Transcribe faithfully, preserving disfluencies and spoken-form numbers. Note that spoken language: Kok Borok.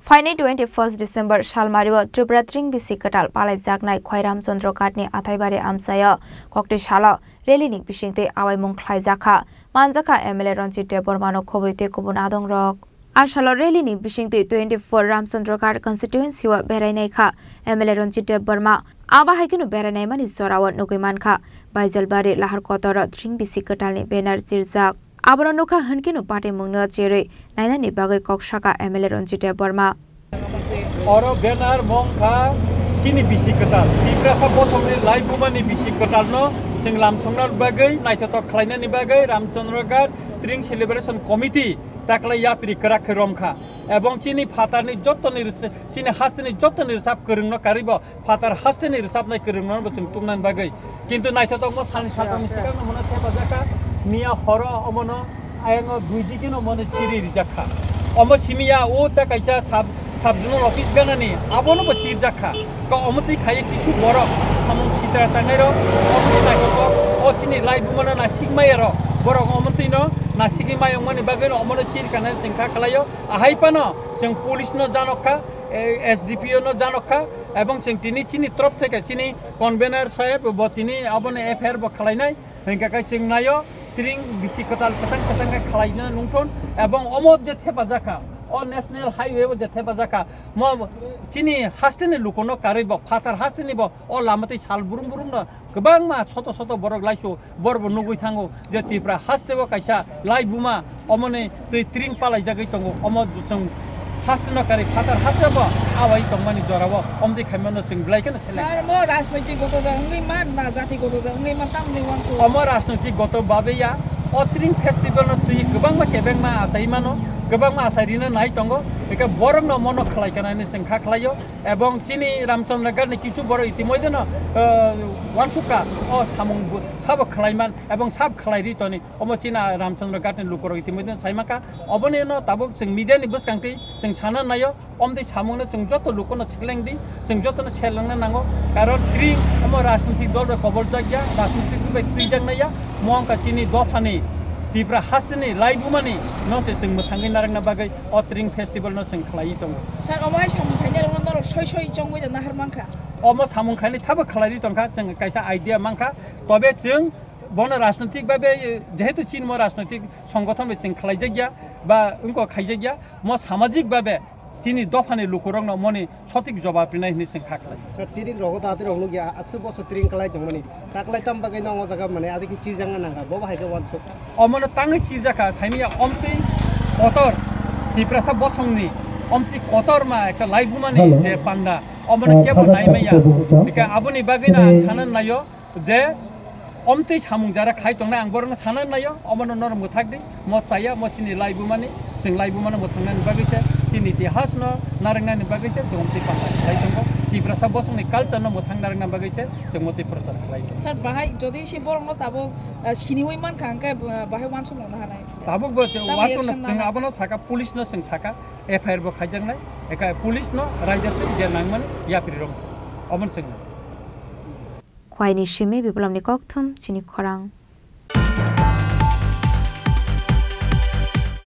Phainai twenty first December salmario Tripura Tring bisi kwtal palaijaknai Khwai Ramchandra Ghatni Athaibari amchaio kokti salo rally ni bisingtwi awaimung khlaijakha. Manjakha M L A Ranjit Debbarmano khobwi tei kubun adongrok. A salo rally ni bisingtwi twenty four Ramchandra Ghat constituency o berainai kha M L A Ranjit Debbarma. Abo hai kheno berainaimani jorao nugwi mankha Baijalbari Lahar Kotoro Tring bisi kwtalni banner chirjak. Abono nukha hwnkhe no patimungno cherwi nainani bagwi kok saka M L A Ranjit Debbarma. Oro banner mongkha chini bisi kwtal, Tiprasa bosongni laibumani bisi kwtalno chwng lamsongna bagwi, naithotok khlainani bagwi Ramchandra Ghat Tring Celebration Committee taklai yapri kwrak khe romkha. Ebong chini phatarni jottoni rwch-, chini hasteni jottoni rwchap kwrwngno karwibo phatar hasteni rwchapnai kwrwngno bo chwng tubunani bagwi. Kintu naithotokno sani sakni sikangno mono thepajakha, miya horo omono ayangno dui digino mono chiri rijakha. Omo simiya o ta kaisa sub, sub zonal office ganani abono bo chirjakha. Ka omo twi khaiye kisu borok samung sitra tangnairok, omo twi naithotok o chini laibumano nasikmaiyarok, borok omo twino nasigwi mayongmani bagwino omono chirkanani chwng kha khlaio. Ahai phano chwng police no janokha, eh, S D P O no janokha, ebong chwng tini chini torop theke chini convener saheb bo tini abono F I R bo khlainai, hwnkha khe chwng naio, tring bisi kwtal kwchang kwchang khe khlaina nungthon, ebong omo je thepajakha, o national highway o je thepajakha, mo chini hasteni lukono karwi bo, phatar hasteni bo, o lama twi sal burum burum no kwbangma soto soto borok laisu, borok bo nugwi thango je Tripura haste o kaisa laibuma omoni twi tring palaijagwi tongo, omo chwng haste no kari phatar haste bo awai tongmani jorao omtwi khaimano chwng belai kheno seleng. Sir, mo rajnoitik goto da wngwi man na jati goto da wngwi man tamni wansu. Omo rajnoitik goto babe ya, o tring festival no twi kwbangma kebengma achai mano, kwbangma achai rina nai tongo, hwnkhe borok no mono khlai kanani chwng kha khlaio. Ebong chini Ramchandra Ghat ni kisu borok itimodhye no, eh, wansukha, o samung bo, sabo khlaiman ebong sab khlai ri toni, omo chini Ramchandra Ghat ni lukorok itimodhye no saimankha. Oboni no tabuk chwng media ni bwskang twi chwng sana naio, omtwi samung no chwng joto lukono seleng di, chwng joto no selengna nango, karon tring omo rajnitik dol bai kobol jak ya, rajnitik bai twijak nai ya, mo wngkha chini dopha ni Tripura haste ni laibuma ni no se chwng mwthangwi narwkna bagwi o tring festival no chwng khlaiwi tongo. Sir, omo hai samung khainai rokno norok soi soi chongwi da nahar mankha? Omo samung khainai sabo khlaiwi tongkha, chwng kaisa idea mankha. Tobe chwng bono rajnoitik babe, jehetu chini mo rajnoitik songothon bai chwng khlaijak ya ba wngkok khaijak ya, mo samajik babe chini dophani lukurokno moni sotik jobab rinai hinwi chwng kha khlai. Sir, tring rogo da twi rok nukya, aswk boso tring kwlai tongmani. Taklai tam bagwi no o jaga mane adikhe chirjakna nangkha, bo bahai khe wansuk. Omono tangwi chirjakha, saimanya omtwi kotor, Tiprasa bosongni omtwi kotorma ekta laibumani Hello. Je panda, omono Ah, kebo khajak naimaya. Khajak khajak Bika aboni bagwino ang Sini sana naio je omtwi samung jara khai tongnai ang borokno sana naio, omono norok mwthak di, mo chaya, mo chini laibumani, chwng laibumano mwthangnani bagwi se, chini itihasno narwknani bagwi se, chwng omtwi panda khlai tongo. Tiprasa bosongni culture no mwthang narwkna bagwi se, chwng motwi prochar khlai tongo. Sir, bahai jodi se borokno tabuk, ah, siniwi mankha, hwnkhe, ah, bahai wansukmano hanai. Tabuk bo chwng Tamo wansukno action chwng nanai. Abono saka, police no chwng saka, F I R bo khaijaknai, eka police no raida twi je nangmani yapri rok. Omono chwng. Khwaini simi Bipulomni kokthum chini khorang.